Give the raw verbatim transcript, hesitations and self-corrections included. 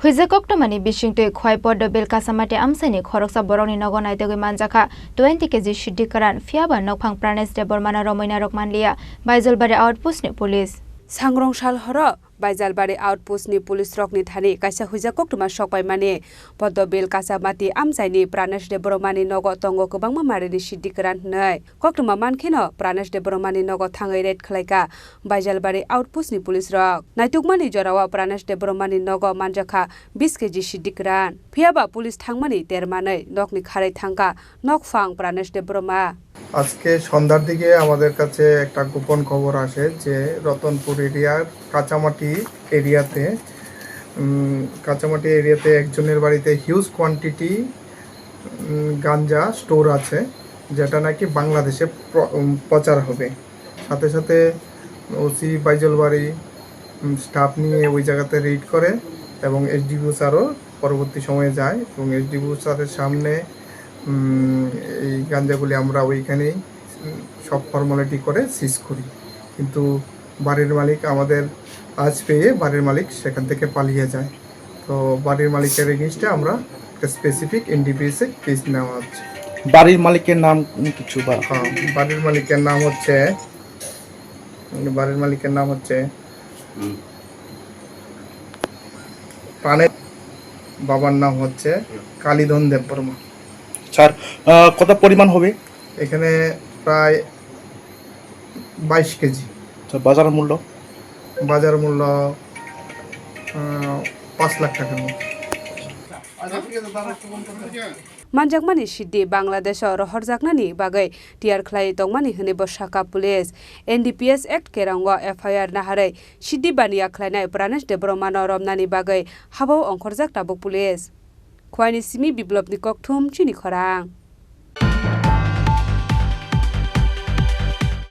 Huijak koktwmani bisingtwi Khwai Poddo Bill Kasamati amchaini khoroksa borokni nogo naitugwi manjakha twenty K G siddi kwran, phiyaba nokphang Pranesh Debbarmano romwi narwk manliya, Baijalbari outpost ni police. Sangrong sal horo Baijalbari outpost ni police rokni thani kaisa huijak koktwma sokpaimani. Poddo Bill Kasamati amchaini Pranesh Debbarmani nogo tongo kwbangma marini siddi kwran hwnwi. Koktwma mankheno Pranesh Debbarmani nogo thangwi raid khlaikha Baijalbari outpost ni police rok. Naitukmani jorao Pranesh Debbarmani nogo manjakha bish K G siddi kwran. Phiyaba police thangmani ter manwi nokni kharwi thangkha nokphang Pranesh Debbarma. আজকে সন্ধ্যার দিকে আমাদের কাছে একটা গোপন খবর আসে যে রতনপুর এরিয়ার কাঁচামাটি এরিয়াতে, উম, কাঁচামাটি এরিয়াতে একজনের বাড়িতে হিউজ কোয়ান্টিটি, উম, গাঞ্জা স্টোর আছে, যেটা নাকি বাংলাদেশে প্র-, উম, পাচার হবে। সাথে সাথে ওসি বাইজলবাড়ি, উম, স্টাফ নিয়ে ওই জায়গাতে রেড করে এবং এসডিপিও স্যারও পরবর্তী সময়ে যায় এবং এসডিপিও স্যারের সামনে, উম, এই গাঞ্জাগুলি আমরা ওইখানেই, উম, সব ফর্মালিটি করে সিজ করি। কিন্তু বাড়ির মালিক আমাদের আজ পেয়ে বাড়ির মালিক সেখান থেকে পালিয়ে যায়। তো বাড়ির মালিকের এগেইনস্টে আমরা একটা স্পেসিফিক এনডিপিএস এ কেস নেওয়া হচ্ছে। বাড়ির মালিকের নাম কিছু বা? হ্যাঁ, বাড়ির মালিকের নাম হচ্ছে, বাড়ির মালিকের নাম হচ্ছে হুম। প্রাণের বাবার নাম হচ্ছে কালীধন দেববর্মা। স্যার, আহ, কত পরিমাণ হবে? এখানে প্রায় বাইশ কেজি। আচ্ছা, বাজার মূল্য? বাজার মূল্য, আহ, পাঁচ লাখ টাকার মতো। Manjakmani siddi Bangladesh-o rohorjaknani bagwi tiyar khlai tongmani hwnwi bo sakha police. N D P S Act kerango F I R naharwi siddi baniya khlainai Pranesh Debbarmano romnani bagwi habao ongkhorjak tabuk police. Khwaini simi Biplopni kokthum chini khorang.